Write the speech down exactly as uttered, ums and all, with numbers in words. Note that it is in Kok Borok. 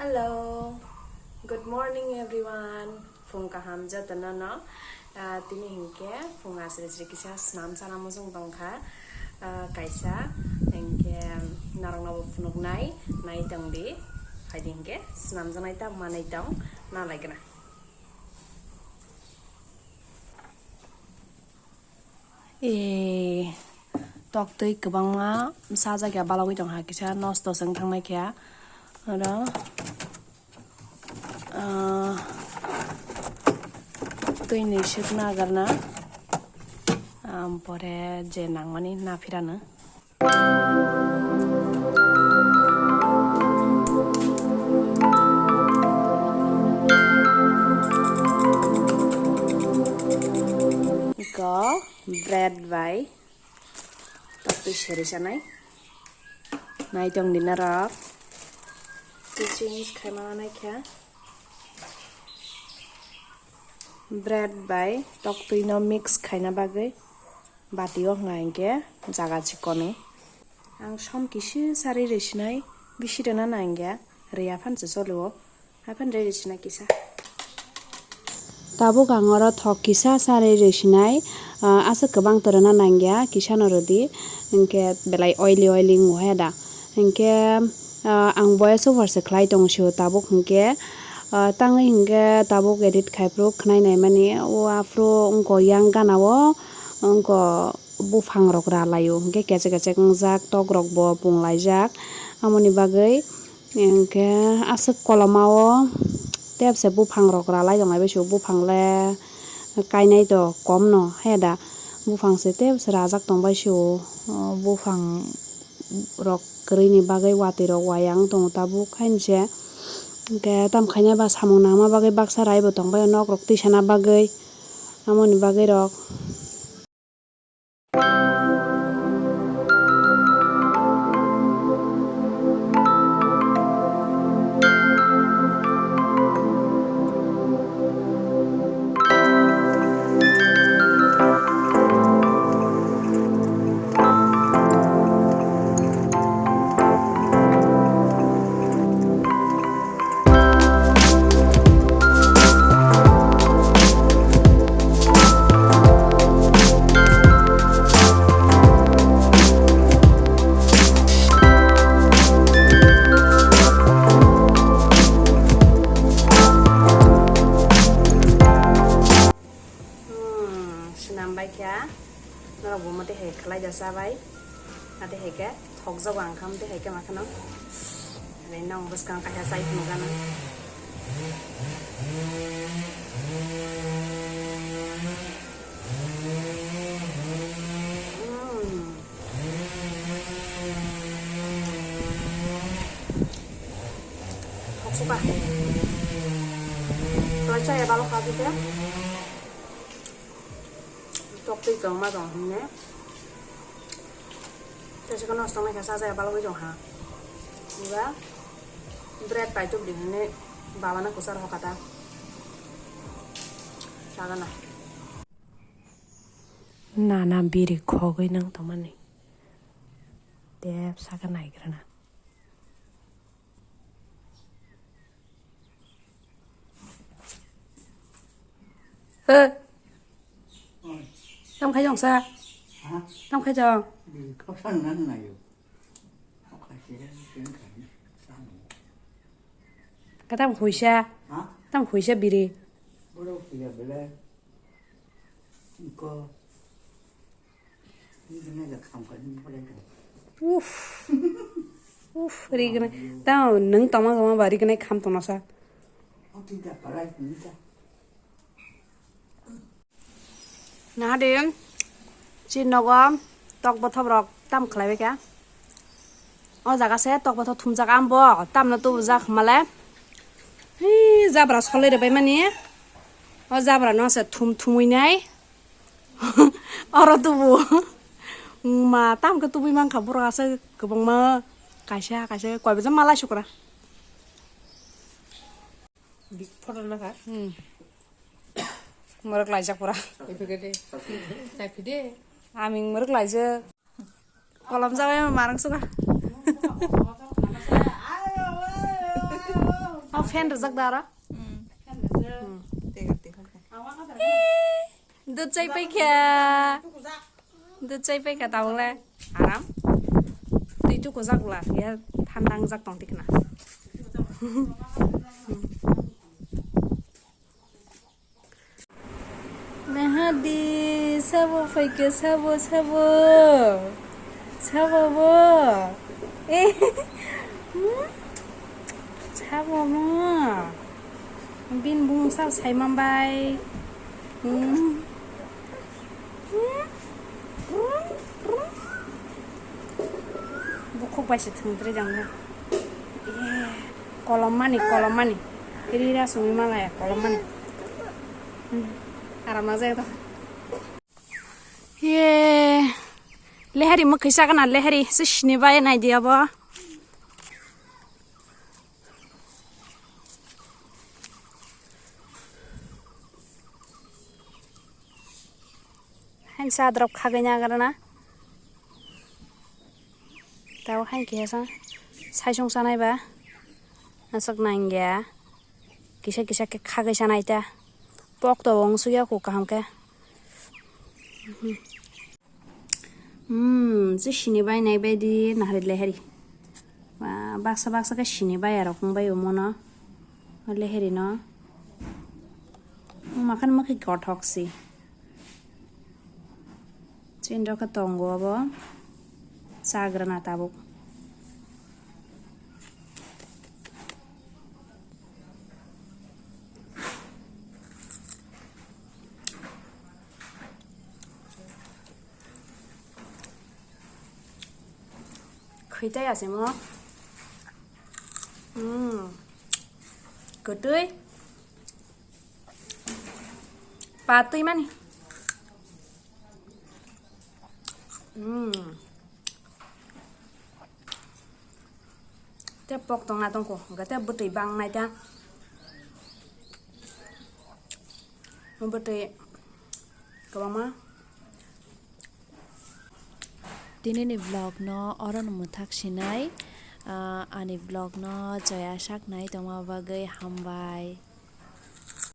Hello, good morning everyone. Phung kaham jotono no. Ah, tini hinkhe phung asri sri kisa snam sana muchung tongkha. Ah, kaisa hinkhe norokno bo phunuknai, nai tongdi. Phaidi hinkhe snam janai ta manai tong na laigra. E, toktwi kwbangma bwsa jagya balogwi tongkha, kisa nosto se wng thangnaikha. Oro, ah, twini swk nagarna, ampore je nangmani naphirano. Iko bread bai toktwi seri sanai. Naitong di norok. Change khaima naikha. Bread bai toktwi no mix khaina bagwi bati o hwnka hinkhe jaga chikon o. Ang som kisi sa rwi rwi sinai, bisi rwna nangya, rwi aphano se choli o, aphano rwi rwi sinai kisa. Tabuk ang oro thok kisa sa rwi rwi sinai, ah, aswk kwbang to rwna nangya, kisa no rwdi, hinkhe belai oily oily wngo he da, hinkhe, ah, ang voice over se khlai tongo sio tabuk hinkhe, ah, tangwi hinkhe tabuk edit khai phuru khwnai nai mani, o aphuru wngkha yang gana o wngkha. Buphang rok ra laio, hinkhe kechek kechek wngjak, tok rok bo pung laijak, amoni bagwi hinkhe aswk koloma o tebse buphang rok ra lai tong lai bai sio, buphang le kainai to kom no he da, buphang se tebse rajak tong bai sio, buphang rok kwrwi ni bagwi watwi rok waya wng tongo tabuk haini se, hinkhe tam khaina ba samung nangma bagwi baksa rai bo tong bai o nok rok twi sana bagwi, amoni bagwi rok. Hmm, swnam bai kha. Norok bo mate hai khlai da cha bai. Ate hai khe thokjago ang kha, mate hai khe ma kheno. Re nong bwskang kaisa chai phunuk gana. Hmm. Thoksuka. Khlai chaya balok kha khe. Tok twi tong ma tong hwnwi. Tei se nosto wngkha, sajaya balogwi tong kha. Eba bread pai tubudi hwnwi babano kwchar hoka ta. Sagana. Nana biri khogwi nang tongmani. Tep saka naigrana. He. Tam khai jong sa? Ha? Tam khai jong? Biri khoksa nan nayo. Khoksa sira sira khai. Katam khuisa? Ha? Tam khuisa biri? Boro khuya bele. Ko. Uff. Uff, rignai. Tao nwng tongma tongma ba rignai kham tongna sa. Nahadi, chini nogo tok bothop rok tam khlai bai kha. O jaga se tok bothop thumjak ambo, tamno tubujak hwnmale. Hi, jabra solai rwbai mani. O jabra no se thum thumui nai. Oro tubu. Ma, tam khe tubui mankha borok aswk kwbangma. Kaisa, kaisa, koi baja malai sukra. Big photo na kha? Hmm. Morok laijak pura. Chai phide. Chai phide. Aming morok laijak. Kolom jabai ma marang suka. Fan rwjak da aro? Hmm. Dud chai paikha. Dud chai paikha tabuk le. Aram. Twi tukujak bwla ya thandang jak tong tikna. Nahadi, sabo phaikha, sabo, sabo. Sabo bo. Eh. Hmm? Sabo mo. Bin bung sabo sai mambai. Hmm. Hmm? Bukhuk bai se thwngtrwi jang na. Eh. Kolom mani, kolom mani. Rira sumi malaya, kolom mani. Hmm. Aram nangjago to. Ye. Lehari mwkhwi sagana, lehari. Se sini bai nai di abo. Hain sa drop khagwi nagrana. Tabo hain kisa saisung sanai ba. Aswk nangya. Kisa kisa khe khagwi sanai ta. Pok to wng sugya ku kaham khe. Hmm, se sini bai nai bai di nahari lehari. Ba, baksa baksa khe sini bai arok wng bai omo no. O lehari no. Wng ma khe no mwkhwi kothok si. Chini rok khe tongo obo. Chagrana tabuk. Khwitai asimo. Hmm. Kwtwi. Patwi mani. Hmm. Te pok tongna tongkho, hwnkhe te bwtwi bang nai ta. Bwtwi kwbangma. Tinini vlog no oro no mwthak sinai, ah, ani vlog no chaya sak nai tongma bagwi hambai.